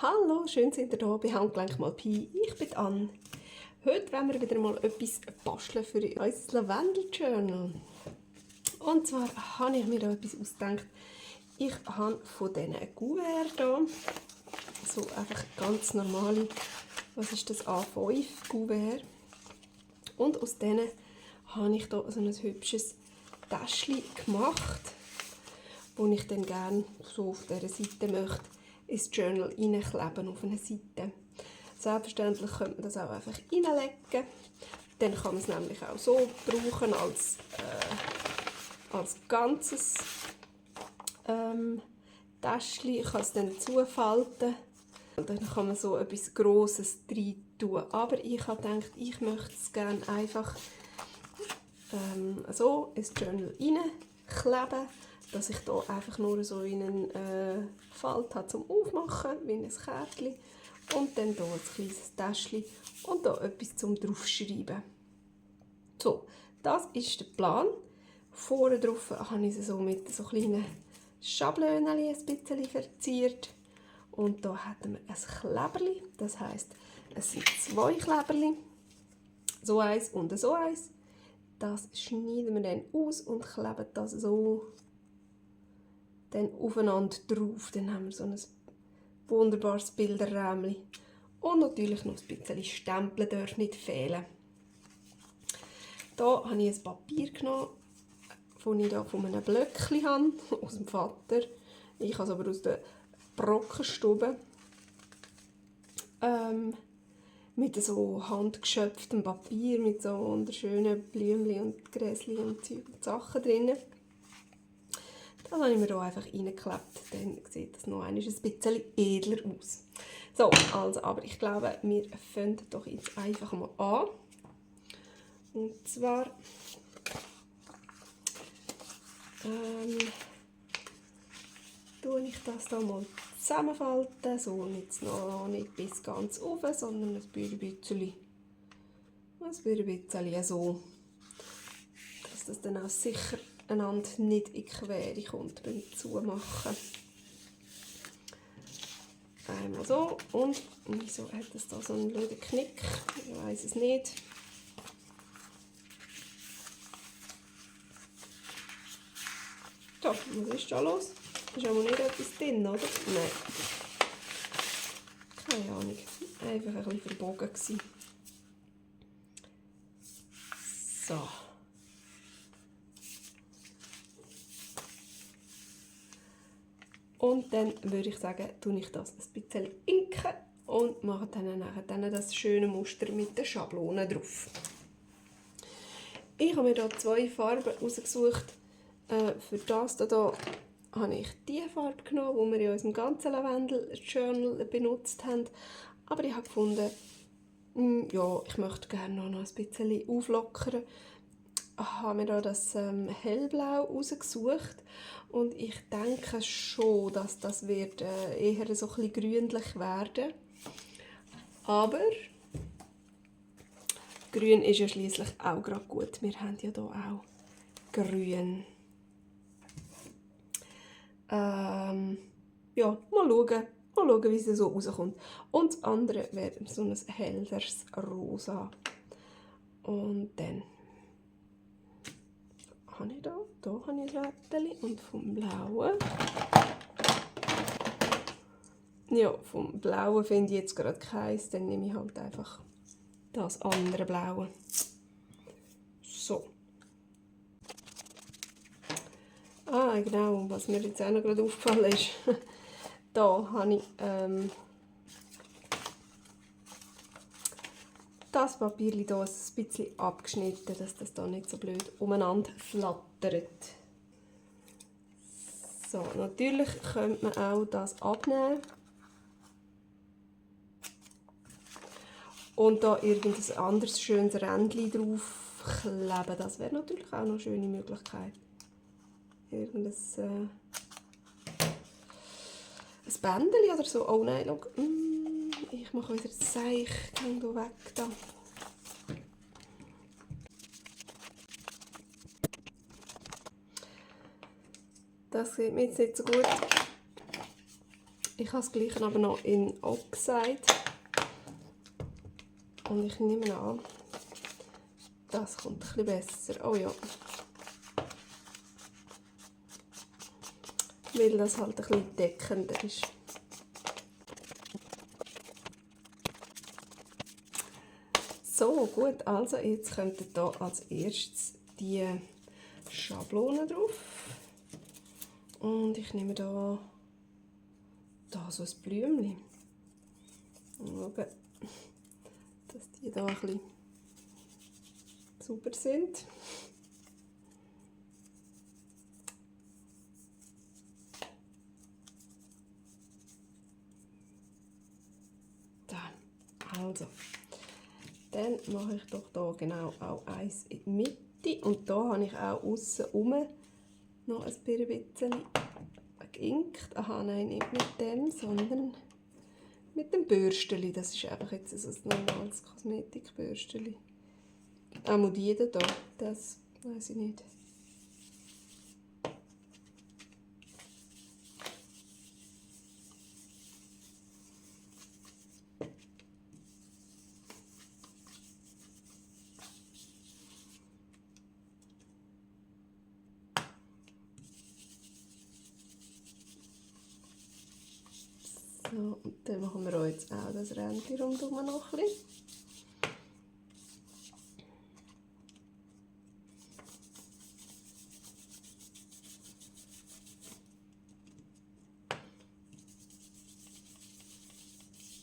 Hallo, schön sind ihr da bei Handgelenk mal Pi. Ich bin Anne. Heute wollen wir wieder mal etwas basteln für unser Lavendel-Journal. Und zwar habe ich mir da etwas ausgedacht. Ich habe von diesen Kuverts hier, so einfach ganz normale, was ist das, A5 Kuvert. Und aus denen habe ich hier so ein hübsches Täschchen gemacht, wo ich dann gerne so auf dieser Seite möchte ins Journal reinkleben auf einer Seite. Selbstverständlich könnte man das auch einfach reinlegen. Dann kann man es nämlich auch so brauchen als ganzes Täschchen. Ich kann es dann zufalten. Und dann kann man so etwas Grosses rein tun. Aber ich habe gedacht, ich möchte es gerne einfach so ins Journal reinkleben, dass ich hier einfach nur so in einen Falt habe zum Aufmachen, wie ein Kärtchen. Und dann hier ein kleines Täschchen und hier etwas zum draufschreiben. So, das ist der Plan. Vorne drauf habe ich es so mit so kleinen Schablönen ein bisschen verziert. Und hier haben wir ein Kleberli, das heisst, es sind zwei Kleberli. So eins und so eins. Das schneiden wir dann aus und kleben das so dann aufeinander drauf. Dann haben wir so ein wunderbares Bilderräumchen. Und natürlich noch ein bisschen Stempeln darf nicht fehlen. Hier habe ich ein Papier genommen, das ich hier von einem Blöckchen habe, aus dem Vater. Ich habe es aber aus der Brockenstube. Mit so handgeschöpftem Papier, mit so wunderschönen Blümchen und Gräschen und Zeug und Sachen drin. Das habe ich mir hier einfach reingeklebt. Dann sieht das noch ein bisschen edler aus. So, also, aber ich glaube, wir fangen doch jetzt einfach mal an. Und zwar tue ich das hier mal zusammenfalten. So, jetzt noch nicht bis ganz oben, sondern ein bisschen so, dass das dann auch sicher einander nicht in die Quere kommt beim Zumachen. Einmal so. Und wieso hat das da so einen blöden Knick? Ich weiß es nicht. So, was ist da los? Ist aber nicht etwas drin, oder? Nein. Keine Ahnung. Einfach ein bisschen verbogen gewesen. So. Und dann würde ich sagen, tue ich das ein bisschen inken und mache dann das schöne Muster mit den Schablonen drauf. Ich habe mir hier zwei Farben ausgesucht. Für das hier habe ich die Farbe genommen, die wir in unserem ganzen Lavendel-Journal benutzt haben. Aber ich habe gefunden, ja, ich möchte gerne noch ein bisschen auflockern. Ich habe mir da das Hellblau rausgesucht und ich denke schon, dass das wird eher so ein bisschen grünlich werden. Aber grün ist ja schliesslich auch gerade gut. Wir haben ja hier auch grün. Ja, mal schauen, wie es so rauskommt. Und das andere wäre so ein helleres Rosa. Und dann habe ich hier habe ich ein Rädchen und vom Blauen. Ja, vom Blauen finde ich jetzt gerade keins, dann nehme ich halt einfach das andere Blaue. So. Ah, genau, was mir jetzt auch noch gerade aufgefallen ist, da habe ich das Papier hier ein bisschen abgeschnitten, dass das da nicht so blöd umeinander flattert. So, natürlich könnte man auch das abnehmen und da irgendein anderes schönes Rändchen drauf kleben. Das wäre natürlich auch noch eine schöne Möglichkeit. Irgendein ein Bändchen oder so. Oh nein, schau. Ich mache wieder das Seich. Geh da weg da. Das sieht mir jetzt nicht so gut. Ich habe das Gleiche aber noch in Oxide. Und ich nehme an, das kommt ein bisschen besser. Oh ja. Weil das halt ein bisschen deckender ist. So, gut, also jetzt kommt hier als erstes die Schablone drauf. Und ich nehme da so ein Blümchen. Schauen, dass die da ein bisschen sauber sind. Da, also. Dann mache ich doch hier genau auch eins in die Mitte. Und da habe ich auch aussen rum noch ein bisschen geinkt. Aha, nein, nicht mit dem, sondern mit dem Bürsteli. Das ist einfach jetzt so ein normales Kosmetikbürsteli. Auch die hier, das weiß ich nicht. So, und dann machen wir jetzt auch das Rändchen rundherum noch ein bisschen.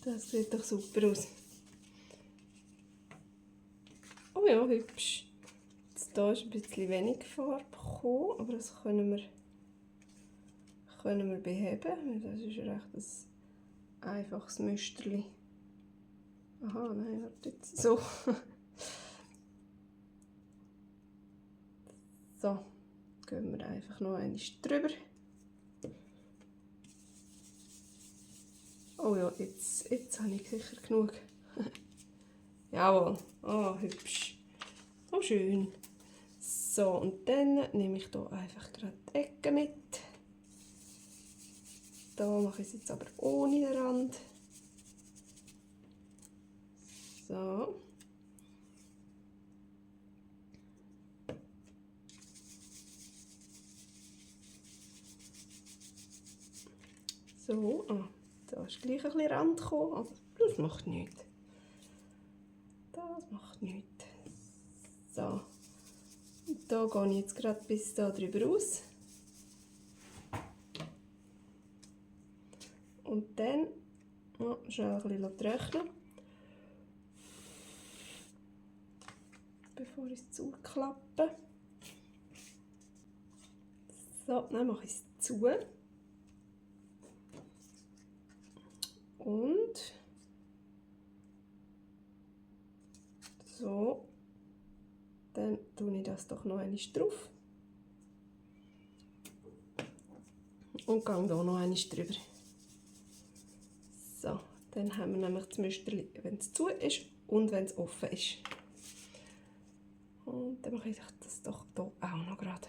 Das sieht doch super aus. Oh ja, hübsch. Jetzt hier ist ein bisschen wenig Farbe gekommen, aber das können wir beheben. Das ist recht ein einfaches Müsterli. Aha, nein, warte jetzt. So. So, gehen wir einfach noch einmal drüber. Oh ja, jetzt habe ich sicher genug. Jawohl, hübsch. Oh, schön. So, und dann nehme ich hier einfach gerade die Ecke mit. Da mache ich es jetzt aber ohne den Rand. So. So, da ist gleich ein bisschen Rand gekommen, aber das macht nichts. Das macht nichts. So. Und da gehe ich jetzt gerade bis da drüber raus. Und dann schnell ein bisschen trocknen, bevor ich es zuklappe. So, dann mache ich es zu. Und so, dann tue ich das doch noch einmal drauf. Und gehe hier noch einmal drüber. So, dann haben wir nämlich das Müsterli, wenn es zu ist und wenn es offen ist. Und dann mache ich das doch hier auch noch gerade.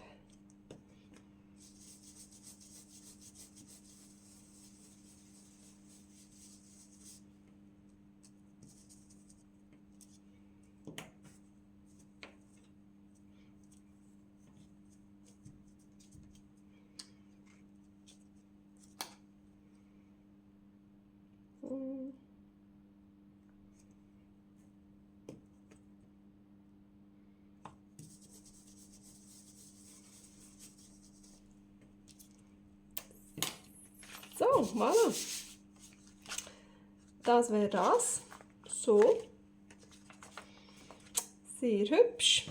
So, voilà. Das wäre das. So. Sehr hübsch.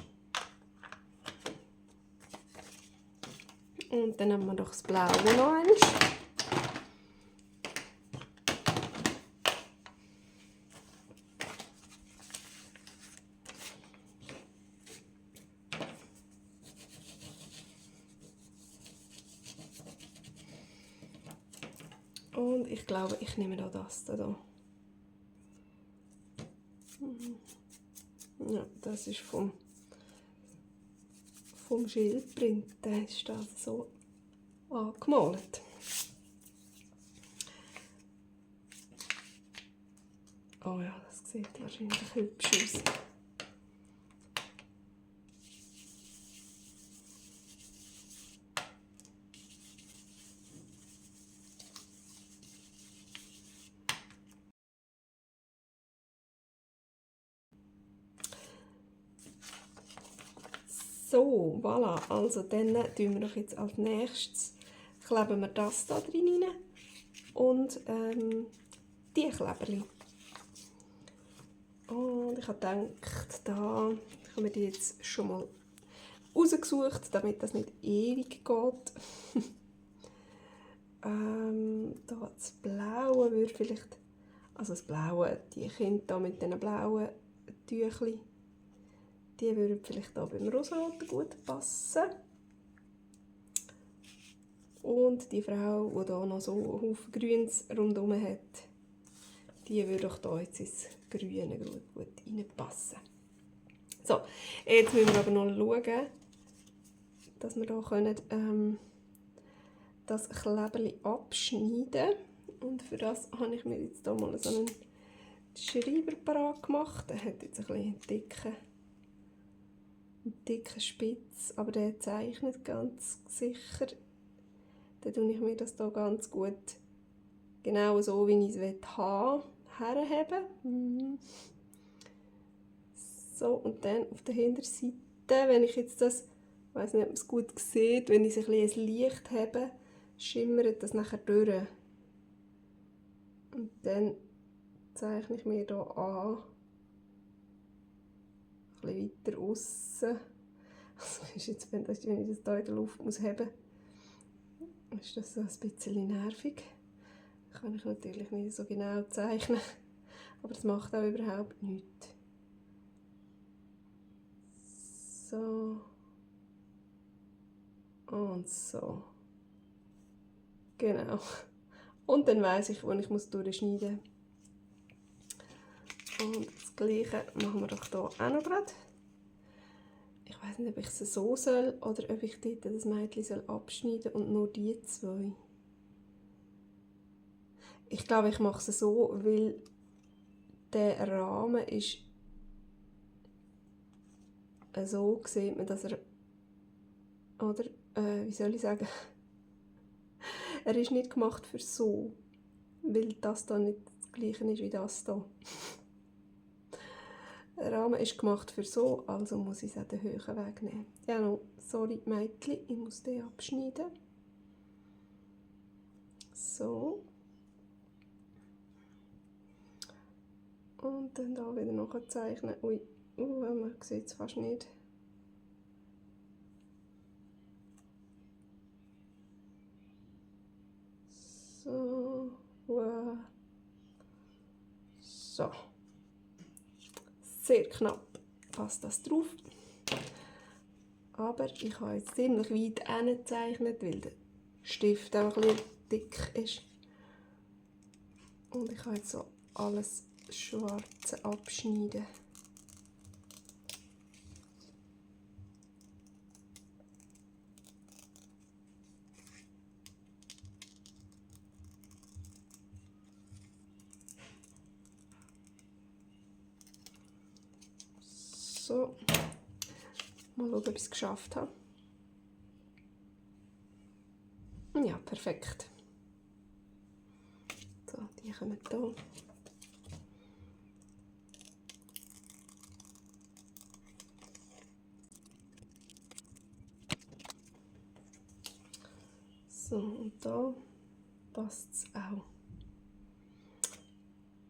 Und dann nehmen wir doch das Blaue noch eins. Und ich glaube, ich nehme da das da. Ja, das ist vom Schildprint. Der ist das so angemalt. Oh ja, das sieht wahrscheinlich hübsch aus. So, voilà, also dann tun wir doch jetzt als nächstes, kleben wir das da drin rein und die Kleberli. Und ich habe gedacht, da haben wir die jetzt schon mal rausgesucht, damit das nicht ewig geht. Da das Blaue würde vielleicht, also das Blaue, die Kinder da mit diesen blauen Tüchli, die würden vielleicht da beim Rosaroten gut passen. Und die Frau, die hier noch so einen Haufen Grüns rundherum hat, die würde auch hier jetzt ins Grüne gut reinpassen. So, jetzt müssen wir aber noch schauen, dass wir hier können, das Kleberli abschneiden können. Und für das habe ich mir jetzt hier mal so einen Schreiber parat gemacht. Der hat jetzt ein bisschen einen dicken Spitz, aber der zeichnet ganz sicher. Dann tue ich mir das hier ganz gut, genau so wie ich es haben will, herheben. So, und dann auf der Hinterseite, wenn ich jetzt das, ich weiss nicht, ob man es gut sieht, wenn ich es ein bisschen ins Licht habe, schimmert das nachher durch. Und dann zeichne ich mir hier an, ein bisschen weiter aussen. Also ist jetzt, wenn ich das hier in der Luft muss haben, ist das so ein bisschen nervig. Das kann ich natürlich nicht so genau zeichnen, aber das macht auch überhaupt nichts. So. Und so. Genau. Und dann weiss ich, wo ich durchschneiden muss. Und das Gleiche machen wir doch hier auch noch gerade. Ich weiss nicht, ob ich es so soll oder ob ich dort das Mädchen abschneiden soll und nur die zwei. Ich glaube, ich mache es so, weil der Rahmen ist so, sieht man, dass er, oder, wie soll ich sagen, er ist nicht gemacht für so, weil das da nicht das gleiche ist wie das da. Der Rahmen ist gemacht für so, also muss ich es auch den höheren Weg nehmen. Ja, no, sorry Mädchen, ich muss den abschneiden. So. Und dann da wieder noch zeichnen. Ui, man sieht es fast nicht. So. So. Sehr knapp passt das drauf. Aber ich habe jetzt ziemlich weit hingezeichnet, weil der Stift auch ein bisschen dick ist. Und ich habe jetzt so alles Schwarze abschneiden. So, mal schauen, ob ich es geschafft habe. Ja, perfekt. So, die kommen hier. So, und da passt es auch.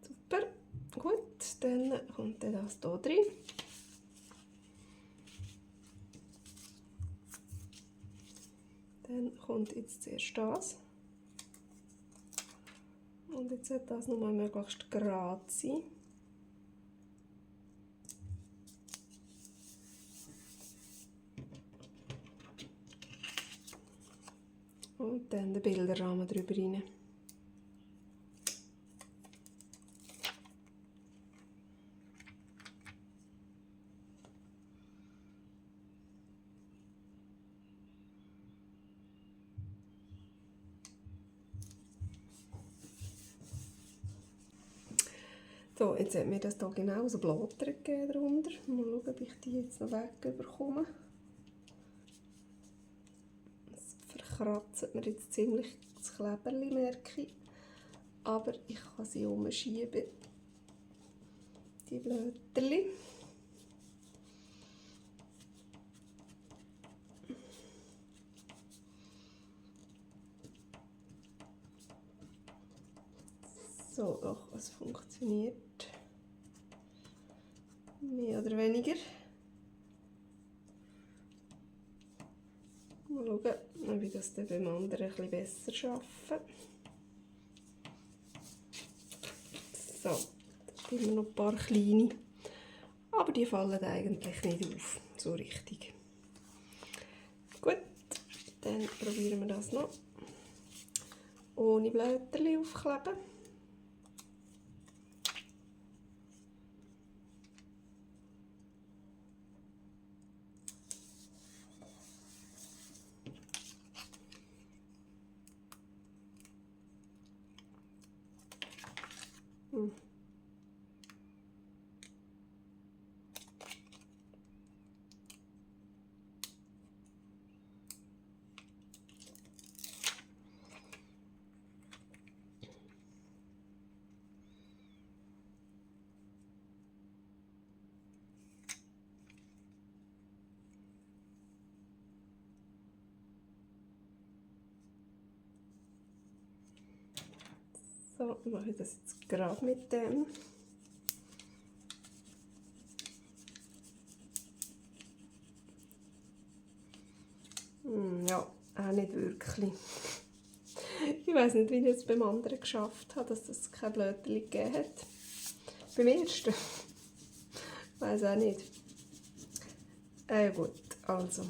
Super, gut, dann kommt das hier drin. Dann kommt jetzt zuerst das. Und jetzt sollte das nochmal möglichst gerade sein. Und dann den Bilderrahmen drüber rein. So, jetzt hat mir das hier genau so Blätter gegeben darunter. Mal schauen, ob ich die jetzt noch wegbekomme. Das verkratzt mir jetzt ziemlich das Kleberli, merke ich. Aber ich kann sie umschieben, die Blätterli. So, doch, es funktioniert. Mehr oder weniger. Mal schauen, ob ich das dann beim anderen ein bisschen besser schaffe. So, da sind immer noch ein paar kleine. Aber die fallen eigentlich nicht auf, so richtig. Gut, dann probieren wir das noch. Ohne Blätterli aufkleben. So, mache ich das jetzt gerade mit dem. Ja, auch nicht wirklich. Ich weiß nicht, wie ich es beim anderen geschafft habe, dass es kein Blätterli gegeben hat. Beim ersten. Ich weiß auch nicht. Gut, also.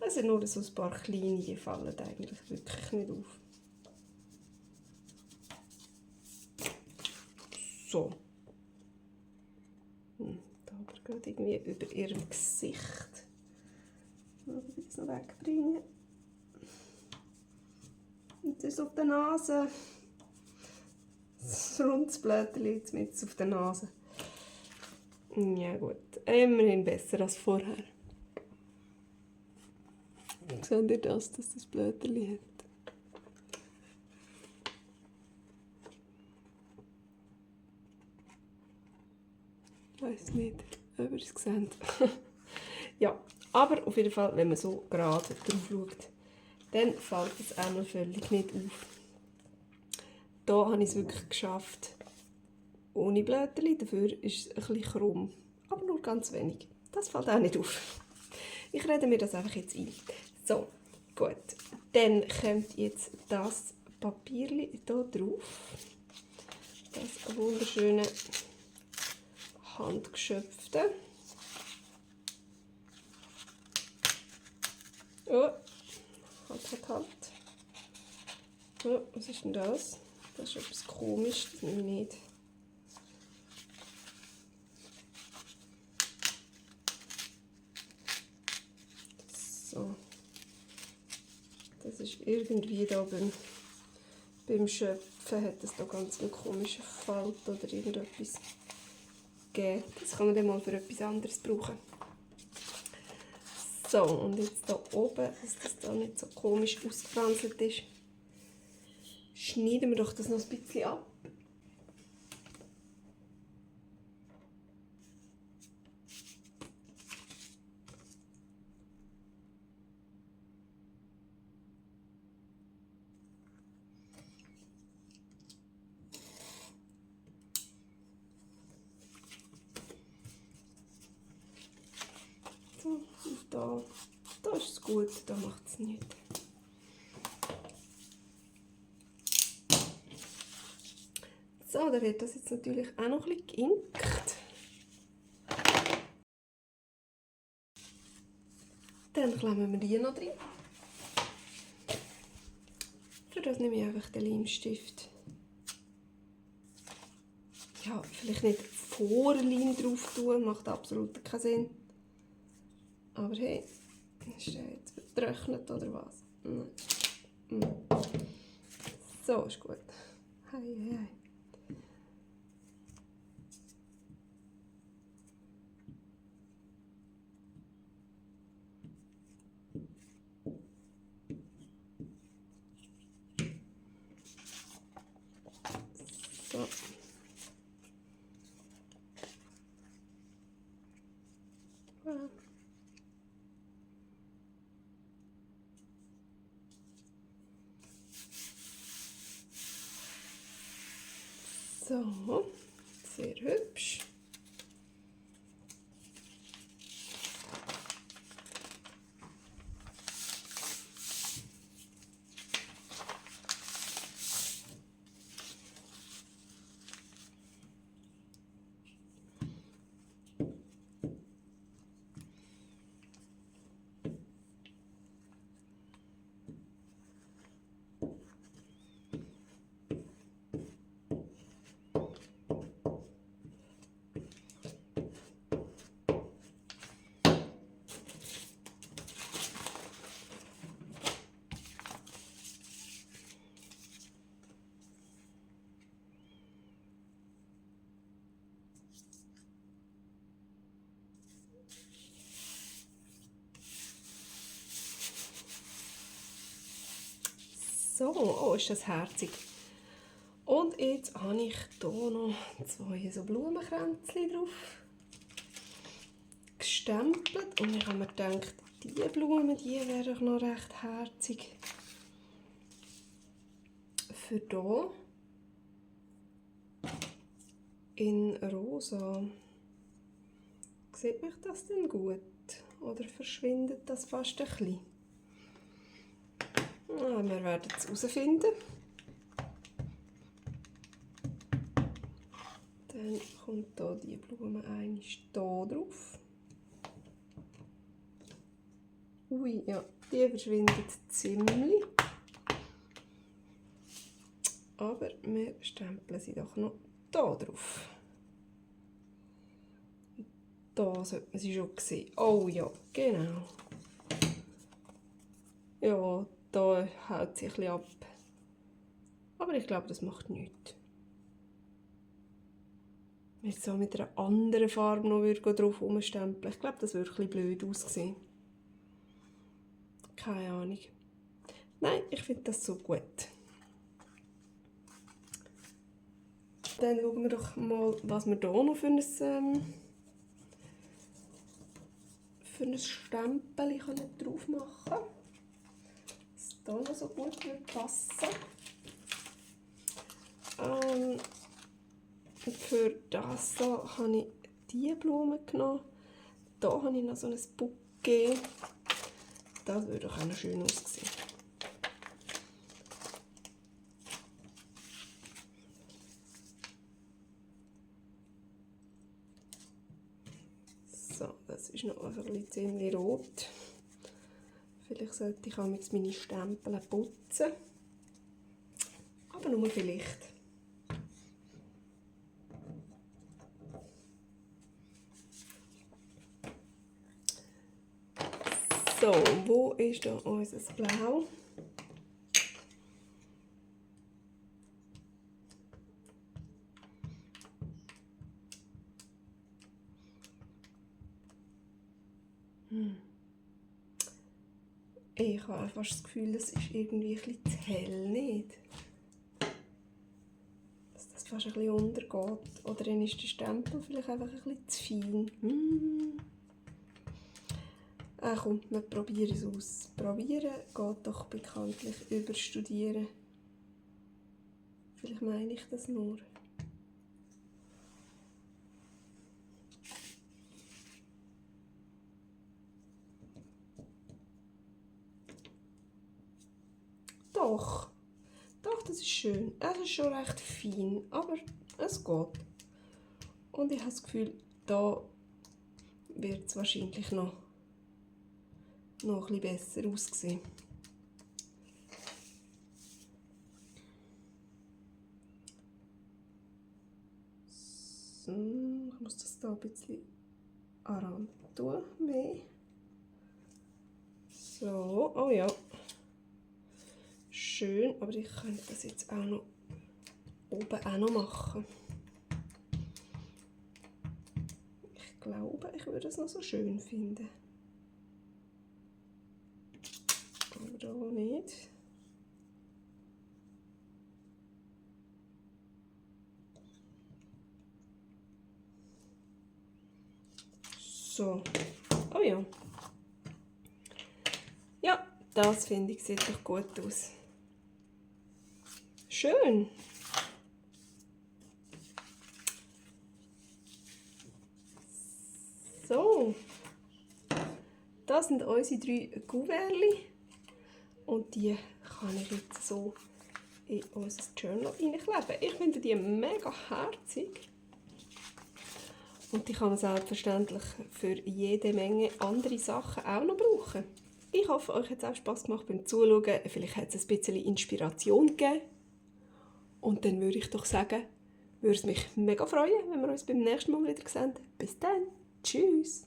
Es sind nur so ein paar kleine, die fallen eigentlich wirklich nicht auf. So. Da aber gerade irgendwie über ihrem Gesicht. Mal das noch wegbringen. Und das auf der Nase. Das rundes Blätterli jetzt mit auf der Nase. Ja gut, immerhin besser als vorher. Seht ihr das, dass das Blätterli hat? Ich weiß nicht, ob ihr es seht. Ja, aber auf jeden Fall, wenn man so gerade drauf schaut, dann fällt es einmal völlig nicht auf. Da habe ich es wirklich geschafft, ohne Blätterli. Dafür ist es ein bisschen krumm, aber nur ganz wenig. Das fällt auch nicht auf. Ich rede mir das einfach jetzt ein. So, gut. Dann kommt jetzt das Papierli hier drauf. Das wunderschöne handgeschöpfte. Oh, halt. Oh, was ist denn das? Das ist etwas komisch, das nehme ich nicht. So. Das ist irgendwie da beim Schöpfen hat es da ganz einen komischen Falt oder irgendetwas gegeben. Das kann man dann mal für etwas anderes brauchen. So, und jetzt hier oben, dass das da nicht so komisch ausgefranselt ist, schneiden wir doch das noch ein bisschen ab. So, und da ist es gut, da macht es nichts. So, da wird das jetzt natürlich auch noch ein bisschen geinkt. Dann klemmen wir die noch drin. Für das nehme ich einfach den Leimstift. Ja, vielleicht nicht vor Leim drauf tun, macht absolut keinen Sinn. Aber hey, ist der jetzt vertrocknet oder was? Nein. So, ist gut. Hei. So. Voilà. So, sehr hübsch. So, oh, ist das herzig. Und jetzt habe ich hier noch 2 so Blumenkränzchen drauf gestempelt. Und ich habe mir gedacht, diese Blumen, die wären noch recht herzig. Für hier in rosa. Sieht mich das denn gut? Oder verschwindet das fast ein bisschen? Ja, wir werden es herausfinden. Dann kommt hier die Blume einmal hier drauf. Ui, ja, die verschwindet ziemlich. Aber wir stempeln sie doch noch hier drauf. Da sollte man sie schon sehen. Oh ja, genau. Ja, da haut sie ein bisschen ab. Aber ich glaube, das macht nichts. Wenn ich so mit einer anderen Farbe noch drauf rumstempeln, ich glaube, das würde ein bisschen blöd aussehen. Keine Ahnung. Nein, ich finde das so gut. Dann schauen wir doch mal, was wir hier noch für ein Stempel drauf machen können. Das hier noch so gut passen. Für das hier habe ich diese Blume genommen. Hier habe ich noch so ein Bouquet. Das würde auch noch schön aussehen. So, das ist noch einfach ein bisschen ziemlich rot. Vielleicht sollte ich auch meine Stempel putzen. Aber nur vielleicht. So, wo ist da unser Blau? Ich habe fast das Gefühl, es ist irgendwie ein bisschen zu hell, nicht? Dass das fast ein bisschen untergeht. Oder dann ist der Stempel vielleicht einfach ein bisschen zu fein. Komm, wir probieren es aus. Probieren geht doch bekanntlich über Studieren. Vielleicht meine ich das nur. Doch, das ist schön. Es ist schon recht fein, aber es geht. Und ich habe das Gefühl, da wird es wahrscheinlich noch ein bisschen besser aussehen. So, ich muss das hier ein bisschen an tun, mehr. So, oh ja. Schön, aber ich könnte das jetzt auch noch oben auch noch machen. Ich glaube, ich würde es noch so schön finden. Aber da nicht. So. Oh ja. Ja, das finde ich, sieht doch gut aus. Schön. So. Das sind unsere 3 Kuvertchen. Und die kann ich jetzt so in unser Journal hineinkleben. Ich finde die mega herzig. Und die kann man selbstverständlich für jede Menge andere Sachen auch noch brauchen. Ich hoffe, euch hat es auch Spass gemacht beim Zuschauen. Vielleicht hat es ein bisschen Inspiration gegeben. Und dann würde ich doch sagen, würde es mich mega freuen, wenn wir uns beim nächsten Mal wieder sehen. Bis dann. Tschüss.